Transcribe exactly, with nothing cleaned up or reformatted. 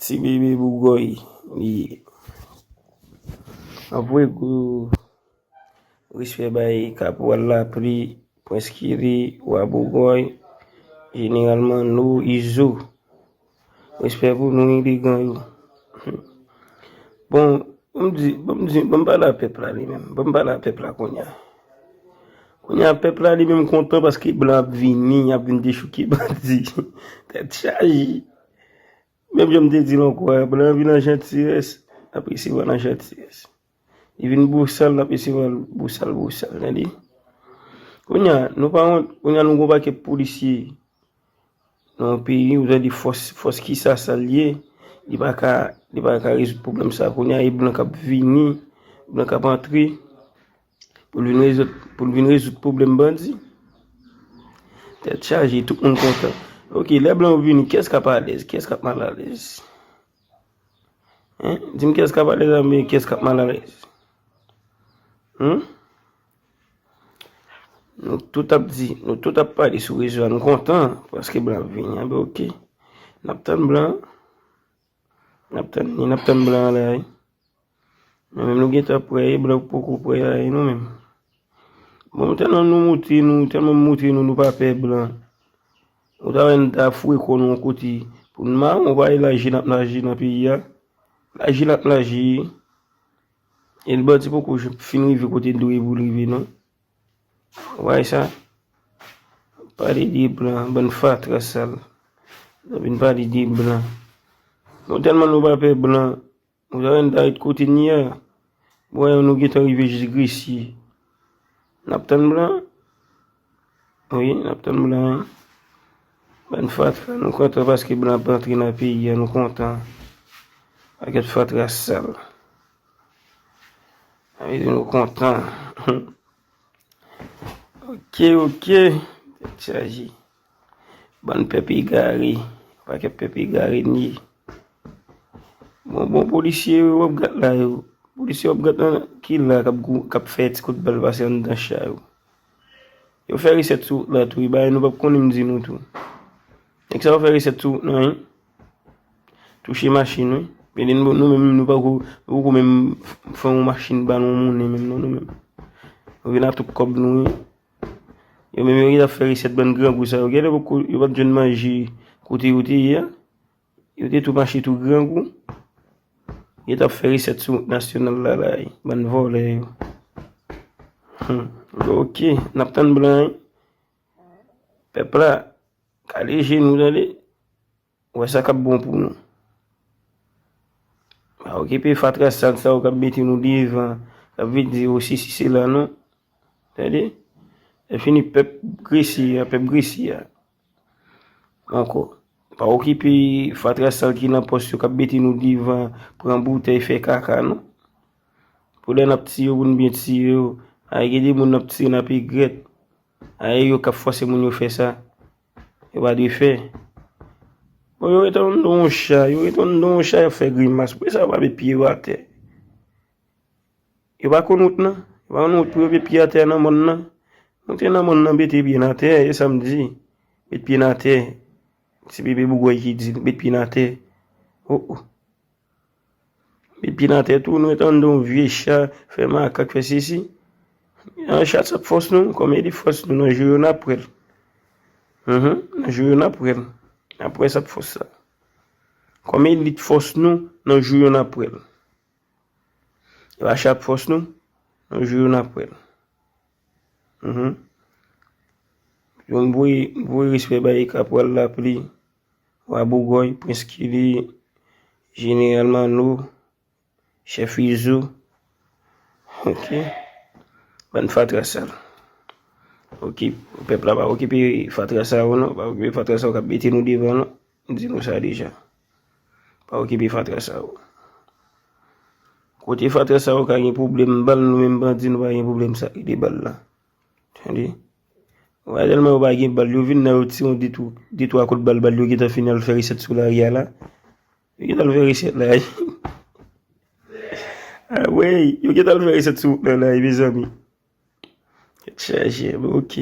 Ti bebe Bougòy li ye. Anpil gwo respè bay Kapwal Lapli, Prens Kili, Wa Bougòy, Jeneral Manno, Izo. Respè pou nou, elegan yo. Bon, ban m di, ban m di, ban m pale a pèp la li menm. Ban m pale a pèp la kounye a. Kounye a, pèp la li menm kontan paske blan ap vini, ap vin dechouke bandi. Tèt chaje. Menm jan m te di l ankò a, blan vin an jantiyès, l ap resevwa l an jantiyès. Li vin bosal, l ap resevwa l bosal, bosal, tande. Kounye a, nou pa wont, kounye a nou gon pakèt polisye nan yon peyi, ou tande fòs, fòs kisa sa l ye, li pa ka, li pa ka rezoud pwoblèm sa. Kounye a, e blan k ap vini, blan k ap antre, pou l vin rezoud, pou l vin rezoud pwoblèm bandi. Tèt chaje, tout moun kontan. Ok, lè blan yo vini, kiyès k ap alèz, kiyès k ap malalèz? Hein? Di m kiyès k ap alèz la, men kiyès k ap malalèz? Hmm? Nou tout ap di, nou tout ap pale sou rezo a, nou kontan, paske blan ap vini, anben ok. N ap tann blan, n ap tann li, n ap tann blan an la, wi. Nou menm nou gentan prè, e blan poko prè la, e nou menm. Bon, tèlman nou montre nou, tèlman m montre nou, nou pa pè blan. Ou ta wè n ta foure kò nou yon kote pou n mawon, ou pa wè laji n ap laji nan peyi a. Laji n ap laji. E bandi poko fin rive kote l dwe pou l rive, non. Ou pa wè sa? Pale de blan, bann fatra sal. N ap vin pale de blan. Nou tèlman nou pa pè blan. Ou ta wè n ta ret kote n ye a. Bon, nou gentan rive jis Gresye. N ap tann blan? Wi, n ap tann blan, wi. Bann fatra, nou kontan paske blan ap antre nan peyi a, nou kontan. Pakèt fatra sal. Sa vle di nou kontan. Ok, ok. Tèt chaje. Bann pèp egare. Pakèt pèp egare n ye. Bon, bon, polisye yo w ap gad la yo. Polisye w ap gad la ki la k ap gou-, k ap fè ti kout bal pase anndan cha yo. Yo fè resèt sou wout la tou, wi, bagay nou p ap konnen m di nou tou. Nèg sa yo fè resèt sou wout nan, wi. Touche machin, wi. Men nou, nou menm, nou pako, nou poko menm f-, fè yon machin ba nou monnen menm, non, nou menm. Nou vin a tout kòb nou, wi. Yo menm, yo gentan fè resèt bann grangou sa yo. Genlè poko, yo pa t jwenn manje kote yo te ye a. Yo te tou mache tou grangou. Yo t ap fè resèt sou wout nasyonal la, la, wi. Bann vòlè yo. Hmm. Ok, n ap tann blan, wi. Pèp la, kale je nou, tande. Wè sa k ap bon pou nou. Pa okipe fatra sal sa yo k ap mete nou devan, k ap vin di yo sesi sela, non. Tande? Lè fini pèp Gresye a, pèp Gresye a. Ankò. Pa okipe fatra sal ki nan pòs yo k ap mete nou devan, pran boutèy, fè kaka, non. Pou lè n ap tiye yo, pou n byen tiye yo. Ay, gen de moun n ap tiye n ap egrèt. Ay, yo k ap fòse moun yo fè sa. Yo pa dwe fè. Bon, yo ret anndan yon cha, yo ret anndan yon cha, y ap fè grimas. Poukisa yo pa met pye yo atè? Yo pa konn wout nan? Yo pa konn wout pou yo met pye atè nan mòn nan? Monte nan mòn nan, mete pye n atè, e sa m di. Met pye n atè. Se bebe Bougòy ki di l, met pye n atè. Oh, oh. Met pye n atè tou, nou ret anndan yon vye cha, fè makak, fè sesi. An cha sa ap fòs nou, kòm elit fòs nou, nan jou yo n ap wè l. Mhm, nan jou yo n ap wè l. N ap wè sa ap fòs sa. Kòm elit fòs nou, nan jou yo n ap wè l. E pa cha ap fòs nou, nan jou yo n ap wè l. Mhm. Yo, m voye, m voye respè bay Kapwal Lapli, Wa Bougòy, Prens Kili, Jeneral Manno, Chèf Izo. Ok. Bann fatra sal. Ok, pèp la pa okipe fatra sa yo non, pa okipe fatra sa yo k ap mete nou devan non. M di nou sa deja. Pa okipe fatra sa yo. Kote fatra sa yo ka gen pwoblèm bal, nou menm bandi nou pa gen pwoblèm sa ki de bal la. Tande? Wè tèlman yo pa gen bal, yo vin nan yo tire yon de twa, de twa kout bal, bal yo gentan fini al fè resèt sou lari a la. Yo gentan al fè resèt la. Ah, wey, yo gentan al fè resèt sou wout nan la, mezanmi. Tèt chaje, bon, ok.